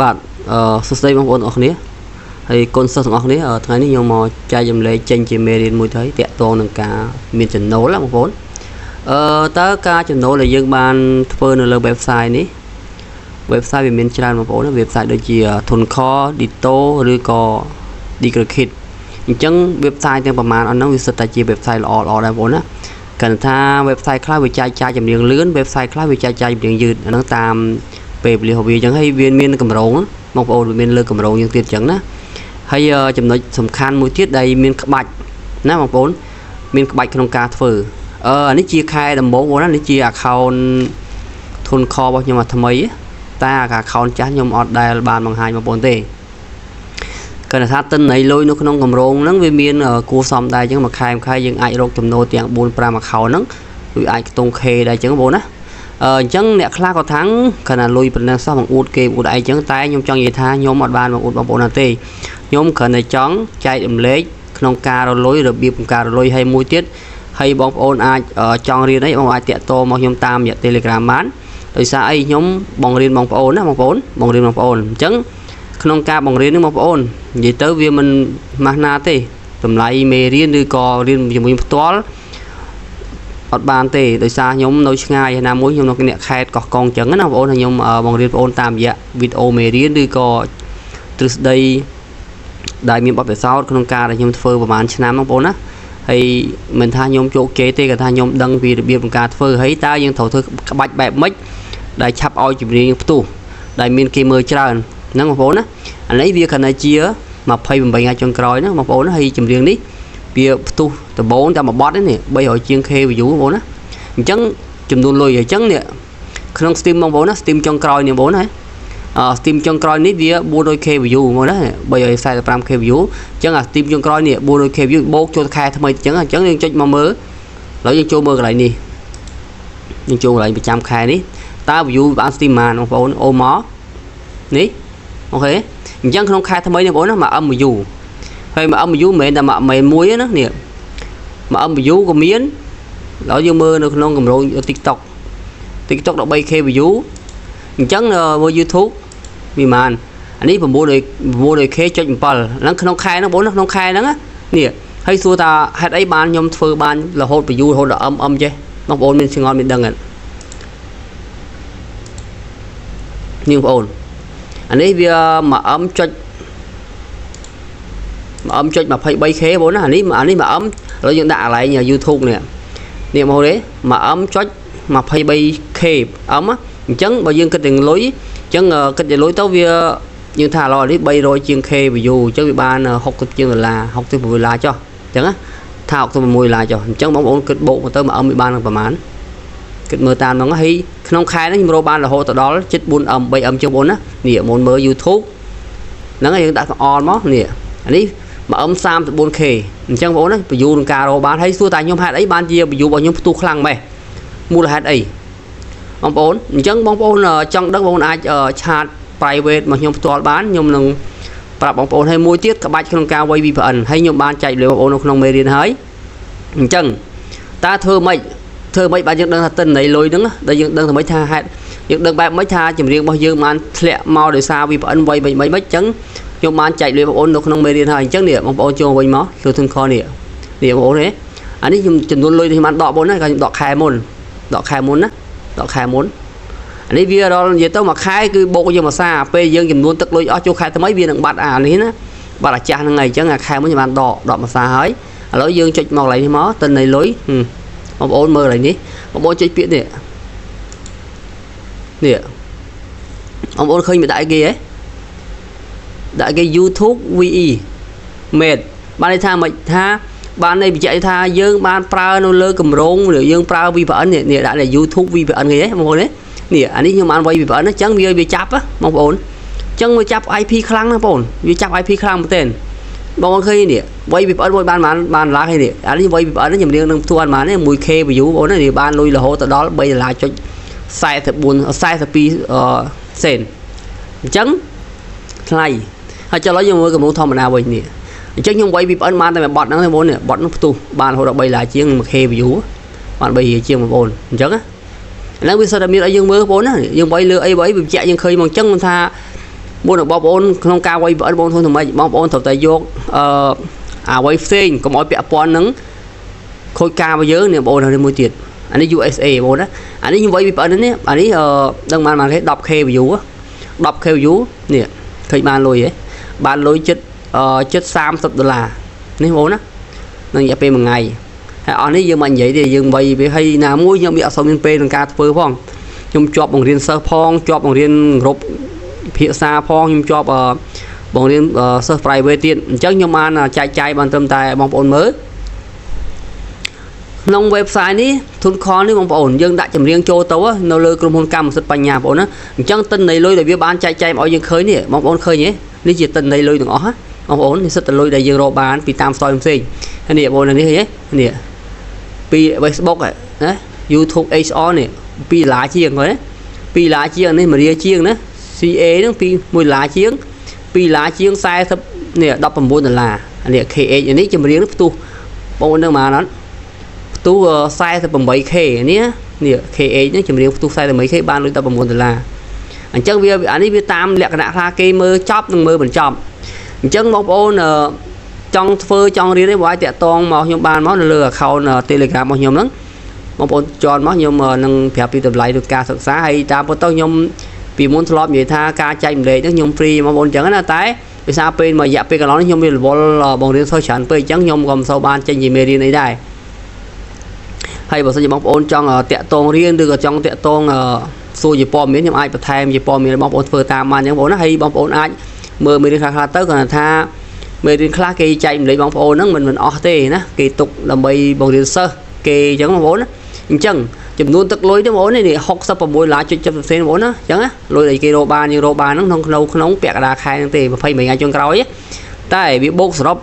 បាទសួស្តីបងប្អូនទាំងអស់គ្នាហើយកូនសិស្សទាំងអស់គ្នាថ្ងៃនេះខ្ញុំមកចែករំលែកចេញជាមេរៀនមួយទៅតាក់ទងនឹងការមានចំណូលណាបងប្អូនតើការចំណូលដែលយើងបានធ្វើនៅលើ website នេះ website វាមានច្រើនបងប្អូន website ដូចជា Thunkor, Ditto ឬក៏ Dcrookid អញ្ចឹង website ទាំងប្រមាណអស់ហ្នឹងវាសុទ្ធតែជា website ល្អល្អដែរបងប្អូនណាគ្រាន់តែថា website ខ្លះវាចែកចាយចម្រៀងលឿន website ខ្លះវាចែកចាយចម្រៀងយឺតអាហ្នឹងតាមពេលវេលារបស់វាអញ្ចឹងហើយវាមានកម្រងបងប្អូនវាមានលើកម្រងយ៉ាងទៀតអញ្ចឹងណាហើយចំណុចសំខាន់មួយទៀតដែលមានក្បាច់ណាបងប្អូនមានក្បាច់ក្នុងការធ្វើអានេះជាខែដំបូងបងណានេះជា account ធុនខរបស់ខ្ញុំអាថ្មីតែ account ចាស់ខ្ញុំអត់ដែលបានបង្ហាញបងប្អូនទេគាត់ថាទិន្នន័យលុយនៅក្នុងកម្រងហ្នឹងវាមានគួរសមដែរអញ្ចឹងមួយខែមួយខែយើងអាចរកចំណូលទាំង4 5 account ហ្នឹងវាអាចខ្ទង់ K ដែរអញ្ចឹងបងប្អូនណាអញ្ចឹងអ្នកខ្លះក៏ថាំងខណៈលុយប៉ុណ្ណឹងសោះបង្អួតគេបង្អួតឯងអញ្ចឹងតែខ្ញុំចង់និយាយថាខ្ញុំអត់បានបង្អួតបងប្អូនណាទេខ្ញុំគ្រាន់តែចង់ចែករំលែកក្នុងការរលុយរបៀបក្នុងការរលុយហើយមួយទៀតហើយបងប្អូនអាចចង់រៀនអីបងអាចតាក់ទងមកខ្ញុំតាមរយៈ Telegram បានដោយសារអីខ្ញុំបង្រៀនបងប្អូនណាបងប្អូនបង្រៀនបងប្អូនអញ្ចឹងក្នុងការបង្រៀននេះបងប្អូននិយាយទៅវាមិនម៉ាស់ណាទេតម្លៃមេរៀនឬក៏រៀនជាមួយផ្ទាល់អត់បានទេដោយសារខ្ញុំនៅឆ្ងាយហើយណាមួយខ្ញុំនៅអ្នកខេត្តកោះកុងអញ្ចឹងណាបងប្អូនខ្ញុំបង្រៀនបងប្អូនតាមរយៈវីដេអូមេរៀនឬក៏ទ្រឹស្ដីដែលមានបទពិសោធន៍ក្នុងការដែលខ្ញុំធ្វើប្រហែលឆ្នាំបងប្អូនណាហើយមិនថាខ្ញុំជោគជ័យទេគាត់ថាខ្ញុំដឹងពីរបៀបក្នុងការធ្វើហើយតើយើងត្រូវធ្វើក្បាច់បែបម៉េចដែលឆាប់ឲ្យជំនាញផ្ទុះដែលមានគេមើលច្រើនហ្នឹងបងប្អូនណាអានេះវាគ្រាន់តែជា28ថ្ងៃចុងក្រោយណាបងប្អូនហើយចម្រៀងនេះវាផ្ទុះដំបូងតែមួយបទនេះ300ជាង K view បងប្អូនណាអញ្ចឹងចំនួនលុយអញ្ចឹងនេះក្នុង stream បងប្អូនណា stream ចុងក្រោយនេះបងប្អូនណាអឺ stream ចុងក្រោយនេះវា 400K view មកណា 345K view អញ្ចឹងអា stream ចុងក្រោយនេះ 400K view បូកចូលខែថ្មីអញ្ចឹងអញ្ចឹងយើងចុចមកមើលឥឡូវយើងចូលមើលកន្លែងនេះយើងចូលកន្លែងប្រចាំខែនេះតើ view បាន stream ប៉ុន្មានបងប្អូនអូមកនេះOK អញ្ចឹងក្នុងខែថ្មីនេះបងប្អូនណាមក M view ហើយមក M view មិនមែនតែមកមែនមួយទេណានេះមក M view ក៏មានដល់យើងមើលនៅក្នុងកម្រង TikTok TikTok 13K view អញ្ចឹងមើល YouTube មានប៉ុន្មានអានេះ 900K ចុច7ហ្នឹងក្នុងខែហ្នឹងបងក្នុងខែហ្នឹងនេះហើយសួរថាហេតុអីបានខ្ញុំធ្វើបានរហូត view រហូតដល់ M M ចេះបងប្អូនមានឆ្ងល់មានដឹងអត់នេះបងប្អូនអានេះវា1 M ចុច1 M ចុច 23K បងណាអានេះអានេះ1 M ឥឡូវយើងដាក់កន្លែង YouTube នេះនេះមកទេ1 M ចុច 23K M អញ្ចឹងបើយើងគិតទាំងលុយអញ្ចឹងគិតជាលុយទៅវាយើងថាឥឡូវនេះ300ជាង K view អញ្ចឹងវាបាន60ជាងដុល្លារ66ដុល្លារចុះអញ្ចឹងណាថា66ដុល្លារចុះអញ្ចឹងបងប្អូនគិតបូកមកទៅមួយ M វាបានប្រហែលគិតមើលតាមហ្នឹងហើយក្នុងខែហ្នឹងខ្ញុំរកបានរហូតទៅដល់ជិត 4M 3M ជាងបងណានេះមុនមើល YouTube ហ្នឹងហើយយើងដាក់ on មកនេះអានេះ 1M 34K អញ្ចឹងបងប្អូនណា view ក្នុងការរកបានហើយសួរតែខ្ញុំហេតុអីបានជា view របស់ខ្ញុំផ្ទុះខ្លាំងម៉េះមូលហេតុអីបងប្អូនអញ្ចឹងបងប្អូនចង់ដឹងបងប្អូនអាច chat private មកខ្ញុំផ្ទាល់បានខ្ញុំនឹងប្រាប់បងប្អូនហើយមួយទៀតក្បាច់ក្នុងការវាយ VPN ហើយខ្ញុំបានចែកលើបងប្អូននៅក្នុងមេរៀនហើយអញ្ចឹងតើធ្វើម៉េចធ្វើម៉េចបានយើងដឹងថាទិន្នន័យលុយហ្នឹងដែលយើងដឹងថាម៉េចថាហេតុយើងដឹងបែបម៉េចថាចម្រៀងរបស់យើងបានធ្លាក់មកដោយសារ VPN វាយមិនមិនអញ្ចឹងខ្ញុំបានចែកលើបងប្អូននៅក្នុងមេរៀនហើយអញ្ចឹងនេះបងប្អូនចូលវិញមកលើធនខនេះនេះបងប្អូនទេអានេះខ្ញុំចំនួនលុយនេះខ្ញុំបានដកបងណាខ្ញុំដកខែមុនដកខែមុនណាដកខែមុនអានេះវាដល់និយាយទៅមួយខែគឺបូកយើងមួយសាពេលយើងចំនួនទឹកលុយអស់ចូលខែថ្មីវានឹងបាត់អានេះណាបាត់អាចាស់ហ្នឹងហើយអញ្ចឹងអាខែមុនខ្ញុំបានដកដកមួយសាហើយឥឡូវយើងចុចមកកន្លែងនេះមកតិននៃលុយបងប្អូនមើលកន្លែងនេះបងប្អូនចុចពាក្យនេះនេះបងប្អូនឃើញមានដាក់អីគេហ៎ដាក់គេ YouTube VE made បានន័យថាមិនថាបានន័យបញ្ជាក់ថាយើងបានប្រើនៅលើកម្រងឬយើងប្រើ VPN នេះនេះដាក់ YouTube VPN គេហ៎បងប្អូននេះនេះអានេះខ្ញុំបានវាយ VPN អញ្ចឹងវាវាចាប់បងប្អូនអញ្ចឹងវាចាប់ IP ខ្លាំងណាស់បងប្អូនវាចាប់ IP ខ្លាំងមែនទែនបងប្អូនឃើញនេះវាយ VPN មួយបានបានបានឡាហើយនេះអានេះវាយ VPN នេះជំនាញនឹងផ្ទួនបានទេ 1K view បងប្អូននេះបានលុយរហូតទៅដល់3ដុល្លារចុច44 42សេនអញ្ចឹងថ្លៃហើយចុះឥឡូវយើងមើលកម្រងធម្មតាវិញនេះអញ្ចឹងខ្ញុំវាយ VPN បានតែមួយបត់ហ្នឹងទេបងប្អូននេះបត់ហ្នឹងផ្ទុះបានរហូតដល់3ដុល្លារជាង 1K view បាន3រៀលជាងបងប្អូនអញ្ចឹងណា ហ្នឹងវាសុទ្ធតែមានឲ្យយើងមើលបងប្អូនណាយើងវាយលើអីវាបញ្ជាក់យើងឃើញមកអញ្ចឹងមិនថា មុននឹងបងប្អូនក្នុងការវាយ VPN បងប្អូនធ្វើម៉េចបងប្អូនត្រូវតែយកអឺអ្វីផ្សេងកុំឲ្យពាក់ព័ន្ធនឹងខូចការរបស់យើងនេះបងប្អូននេះមួយទៀតអានេះ USA បងប្អូនណាអានេះខ្ញុំវាយ VPN នេះអានេះអឺដឹងបានបានគេ 10K view 10K view នេះឃើញបានលុយហ៎បានលុយចិត្តអឺចិត្ត30ដុល្លារនេះបងប្អូនណានឹងរយៈពេលមួយថ្ងៃហើយអស់នេះយើងមិននិយាយទេយើងវាយវាឲ្យណាមួយខ្ញុំវាអត់សូវមានពេលក្នុងការធ្វើផងខ្ញុំជាប់បង្រៀនសិស្សផងជាប់បង្រៀនគ្រប់ភាសាផងខ្ញុំជាប់បង្រៀនសិស្ស private ទៀតអញ្ចឹងខ្ញុំបានចែកចាយបានត្រឹមតែបងប្អូនមើលក្នុង website នេះTuneCore នេះបងប្អូនយើងដាក់ចម្រៀងចូលទៅនៅលើក្រុមហ៊ុនកម្មសិទ្ធិបញ្ញាបងប្អូនណាអញ្ចឹងទិន្នន័យលុយដែលវាបានចែកចាយមកឲ្យយើងឃើញនេះបងប្អូនឃើញទេនេះជាទិន្នន័យលុយទាំងអស់ណាបងប្អូននេះសិតតែលុយដែលយើងរកបានពីតាម store ផ្សេងហើយនេះបងប្អូននេះឃើញទេនេះពី Facebook ណា YouTube HR នេះ2ដុល្លារជាងហ្នឹង2ដុល្លារជាងនេះ1រៀលជាងណា CA ហ្នឹងពី1ដុល្លារជាង2ដុល្លារជាង40នេះ19ដុល្លារអានេះ KH នេះចម្រៀងផ្ទុះបងប្អូននឹងមកអត់ផ្ទុះ 48K នេះនេះ KH នេះចម្រៀងផ្ទុះ 48K បានលុយ19ដុល្លារអញ្ចឹងវាអានេះវាតាមលក្ខណៈថាគេមើលចប់និងមើលមិនចប់អញ្ចឹងបងប្អូនចង់ធ្វើចង់រៀនទេបងអាចតាក់ទងមកខ្ញុំបានមកនៅលើ account Telegram របស់ខ្ញុំហ្នឹងបងប្អូនចន់មកខ្ញុំនឹងប្រាប់ពីតម្លៃនៃការសិក្សាហើយតាមពិតទៅខ្ញុំពីមុនធ្លាប់និយាយថាការចែករំលែកហ្នឹងខ្ញុំ free បងប្អូនអញ្ចឹងណាតែភាសាពេលមួយរយៈពេលកន្លងនេះខ្ញុំមានរវល់បង្រៀនសិស្សច្រើនពេកអញ្ចឹងខ្ញុំក៏មិនសូវបានចេញជាមេរៀនអីដែរហើយបើសិនជាបងប្អូនចង់តាក់ទងរៀនឬក៏ចង់តាក់ទងសួរជាព័ត៌មានខ្ញុំអាចបន្ថែមជាព័ត៌មានបងប្អូនធ្វើតាមបានអញ្ចឹងបងប្អូនណាហើយបងប្អូនអាចមើលមេរៀនខ្លះៗទៅគ្រាន់តែថាមេរៀនខ្លះគេចែករំលែកបងប្អូនហ្នឹងមិនមិនអស់ទេណាគេទុកដើម្បីបង្រៀនសិស្សគេអញ្ចឹងបងប្អូនណាអញ្ចឹងចំនួនទឹកលុយទេបងប្អូននេះ66ឡាចុច70សេនបងប្អូនណាអញ្ចឹងណាលុយដែលគេរកបានយើងរកបានហ្នឹងក្នុងក្នុងក្នុងពាក់កណ្ដាលខែហ្នឹងទេ21ថ្ងៃចុងក្រោយតែវាបូកសរុប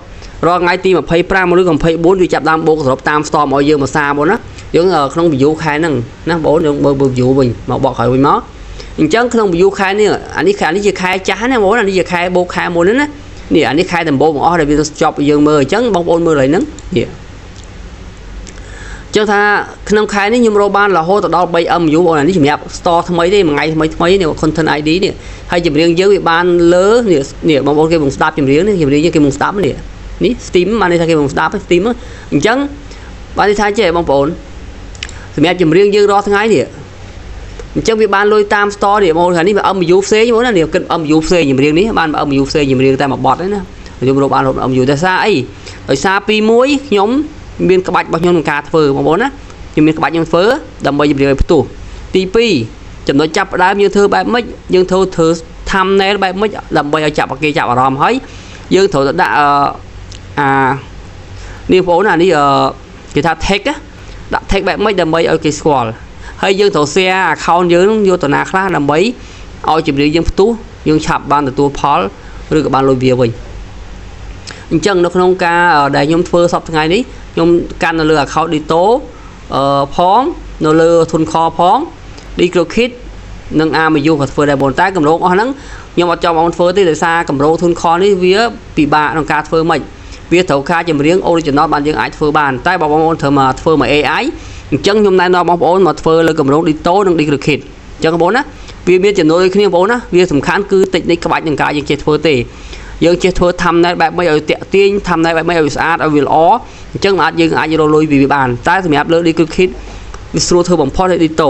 រាល់ថ្ងៃទី25ឬក៏24វាចាប់ដើមបូកសរុបតាម store មកឲ្យយើងមួយសាបងណាយើងក្នុង view ខែហ្នឹងណាបងប្អូនយើងមើល view វិញមកបកក្រោយវិញមកអញ្ចឹងក្នុង view ខែនេះអានេះខែនេះជាខែចាស់ណាបងប្អូនអានេះជាខែបូកខែមុនហ្នឹងណានេះអានេះខែដំបូងបងអស់ដែលវាចប់យើងមើលអញ្ចឹងបងប្អូនមើលឡើយហ្នឹងនេះចឹងថាក្នុងខែនេះខ្ញុំរកបានរហូតដល់ 3M view បងអានេះសម្រាប់ store ថ្មីទេមួយថ្ងៃថ្មីថ្មីនេះ content ID នេះហើយចម្រៀងយើងវាបានលើនេះនេះបងប្អូនគេមកស្ដាប់ចម្រៀងនេះចម្រៀងយើងគេមកស្ដាប់នេះនេះ stream បានន័យថាគេមកស្ដាប់ stream អញ្ចឹងបានន័យថាចេះបងប្អូនសម្រាប់ចម្រៀងយើងរាល់ថ្ងៃនេះអញ្ចឹងវាបានលុយតាម store នេះបងប្អូនថានេះវា MU ផ្សេងបងណានេះគិត MU ផ្សេងចម្រៀងនេះបាន MU ផ្សេងចម្រៀងតែមួយបទទេណាខ្ញុំរកបានរក MU តែសារអីដោយសារពីមួយខ្ញុំមានក្បាច់របស់ខ្ញុំក្នុងការធ្វើបងប្អូនណាខ្ញុំមានក្បាច់ខ្ញុំធ្វើដើម្បីជម្រាបឲ្យផ្ទុះទី2ចំណុចចាប់ផ្ដើមយើងធ្វើបែបម៉េចយើងធ្វើធ្វើ thumbnail បែបម៉េចដើម្បីឲ្យចាប់គេចាប់អារម្មណ៍ហើយយើងត្រូវតែដាក់អានេះបងប្អូនអានេះគេថា tag ដាក់ tag បែបម៉េចដើម្បីឲ្យគេស្គាល់ហើយយើងត្រូវ share account យើងយកទៅណាខ្លះដើម្បីឲ្យជម្រាបយើងផ្ទុះយើងឆាប់បានទទួលផលឬក៏បានលុយវាវិញអញ្ចឹងនៅក្នុងការដែលខ្ញុំធ្វើសប្តាហ៍ថ្ងៃនេះខ្ញុំកាន់នៅលើ account Ditto អឺផងនៅលើTuneCore ផង DistroKid និង Amayou ក៏ធ្វើដែរបងតែកម្រងអស់ហ្នឹងខ្ញុំអត់ចង់បងធ្វើទេដោយសារកម្រង TuneCore នេះវាពិបាកក្នុងការធ្វើម៉េចវាត្រូវការចម្រៀង original បានយើងអាចធ្វើបានតែបើបងប្អូនត្រូវមកធ្វើមក AI អញ្ចឹងខ្ញុំណែនាំបងប្អូនមកធ្វើលើកម្រង Ditto និង DistroKid អញ្ចឹងបងប្អូនណាវាមានចំណូលដូចគ្នាបងប្អូនណាវាសំខាន់គឺតិចនិចក្បាច់នឹងការយើងចេះធ្វើទេយើងចេះធ្វើ thumbnail បែបម៉េចឲ្យតាក់ទាញ thumbnail បែបម៉េចឲ្យស្អាតឲ្យវាល្អអញ្ចឹងអាចយើងអាចរកលុយពីវាបានតែសម្រាប់លើ DistroKid វាស្រួលធ្វើបំផុតឲ្យ Ditto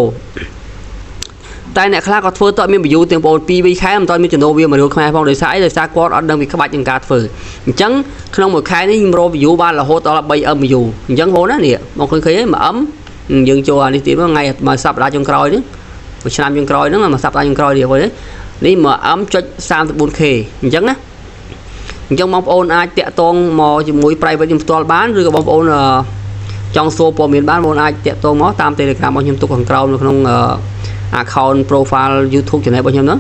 តែអ្នកខ្លះក៏ធ្វើតមាន view ទាំងបងប្អូន2 3ខែមិនតមានចំណូលវា1រៀលខ្មែរផងដោយសារអីដោយសារគាត់អត់ដឹងពីក្បាច់នឹងការធ្វើអញ្ចឹងក្នុងមួយខែនេះខ្ញុំរក view បានរហូតដល់ 3M view អញ្ចឹងបងណានេះបងឃើញឃើញ 1M យើងចូលអានេះទៀតថ្ងៃមួយសប្តាហ៍ចុងក្រោយនេះមួយឆ្នាំចុងក្រោយហ្នឹងមួយសប្តាហ៍ចុងក្រោយនេះបងនេះ 1M ចុច 34K អញ្ចឹងណាអញ្ចឹងបងប្អូនអាចតាក់ទងមកជាមួយ private ខ្ញុំផ្ទាល់បានឬក៏បងប្អូនចង់សួរព័ត៌មានបានបងប្អូនអាចតាក់ទងមកតាម Telegram របស់ខ្ញុំទុកខាងក្រោមនៅក្នុង account profile YouTube channel របស់ខ្ញុំហ្នឹង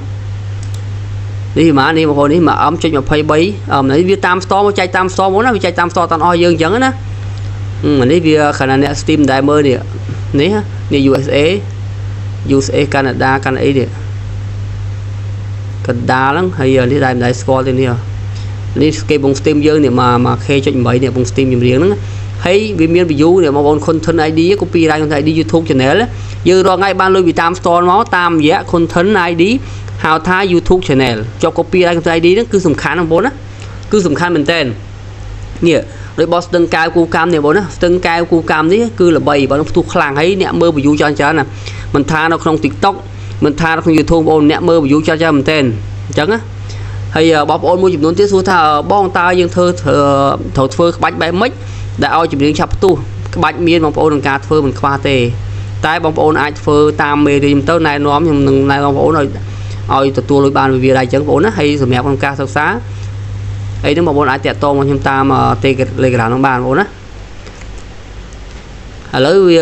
នេះប្រហែលនេះបងប្អូននេះ1 M ចុច23អមនេះវាតាម store មកចែកតាម store មកណាវាចែកតាម store តាន់អស់យើងអញ្ចឹងណានេះវាខណៈអ្នក stream ដែរមើលនេះនេះនេះ USA USA កាណាដាកាណាអីនេះកដាលហ្នឹងហើយនេះដែរមិនដែរស្គាល់ទេនេះនេះគេបង stream យើងនេះមកមក K.8 នេះបង stream ចម្រៀងហ្នឹងហើយវាមាន view នេះបងប្អូន content ID copyright content ID YouTube channel យើងរាល់ថ្ងៃបានលុយពីតាម store មកតាមរយៈ content ID ហៅថា YouTube Channel ជាប់ copyright ID ហ្នឹងគឺសំខាន់ណាបងប្អូនណាគឺសំខាន់មែនតើនេះដោយបោះស្ទឹងកែវគូកម្មនេះបងណាស្ទឹងកែវគូកម្មនេះគឺល្បីបងផ្ទុះខ្លាំងហើយអ្នកមើល view ច្រើនច្រើនណាមិនថានៅក្នុង TikTok មិនថានៅក្នុង YouTube បងអ្នកមើល view ច្រើនច្រើនមែនតើអញ្ចឹងណាហើយបងប្អូនមួយចំនួនទៀតសួរថាបងតើយើងធ្វើត្រូវធ្វើក្បាច់បែបម៉េចដែលឲ្យចម្រៀងឆាប់ផ្ទុះក្បាច់មានបងប្អូនក្នុងការធ្វើមិនខ្វះទេតែបងប្អូនអាចធ្វើតាមមេរៀនទៅណែនាំខ្ញុំនឹងណែនាំបងប្អូនឲ្យឲ្យទទួលលុយបានវាដែរអញ្ចឹងបងប្អូនណាហើយសម្រាប់ក្នុងការសិក្សាអីហ្នឹងបងប្អូនអាចតាក់ទងមកខ្ញុំតាម Telegram ហ្នឹងបានបងប្អូនណាឥឡូវវា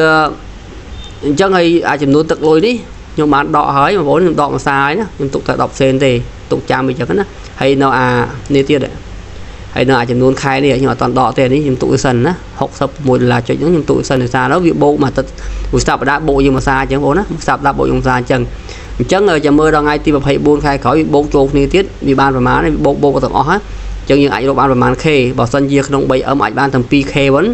អញ្ចឹងហើយអាចចំនួនទឹកលុយនេះខ្ញុំបានដកហើយបងប្អូនខ្ញុំដកមួយសាយណាខ្ញុំទុកតែ10សេនទេទុកចាំអញ្ចឹងណាហើយនៅអានេះទៀតហើយនៅអាចំនួនខែនេះខ្ញុំអត់តដកទេនេះខ្ញុំទុកវាសិនណា66ដុល្លារចុចហ្នឹងខ្ញុំទុកវាសិនដោយសារនោះវាបូកមួយអាទិត្យមួយសប្តាហ៍បូកយើងមួយសាអញ្ចឹងបងប្អូនណាមួយសប្តាហ៍បូកយើងមួយសាអញ្ចឹងអញ្ចឹងចាំមើលដល់ថ្ងៃទី24ខែក្រោយវាបូកចូលគ្នាទៀតវាបានប្រមាណវាបូកបូកទាំងអស់ហ្នឹងអញ្ចឹងយើងអាចរកបានប្រមាណ K បើសិនជាក្នុង 3M អាចបានទាំង 2K វិញ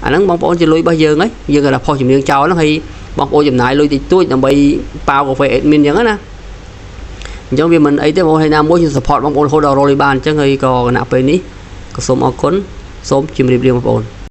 អាហ្នឹងបងប្អូនជាលុយរបស់យើងហើយយើងគេថាផុសជំនាញចោលហ្នឹងហើយបងប្អូនចំណាយលុយតិចតួចដើម្បីប៉ាវកាហ្វេ admin អញ្ចឹងណាអញ្ចឹងវាមិនអីទេបងហើយណាមួយខ្ញុំ support បងប្អូនរហូតដល់រកលុយបានអញ្ចឹងហើយក៏គណៈពេលនេះក៏សូមអរគុណសូមជម្រាបលាបងប្អូន។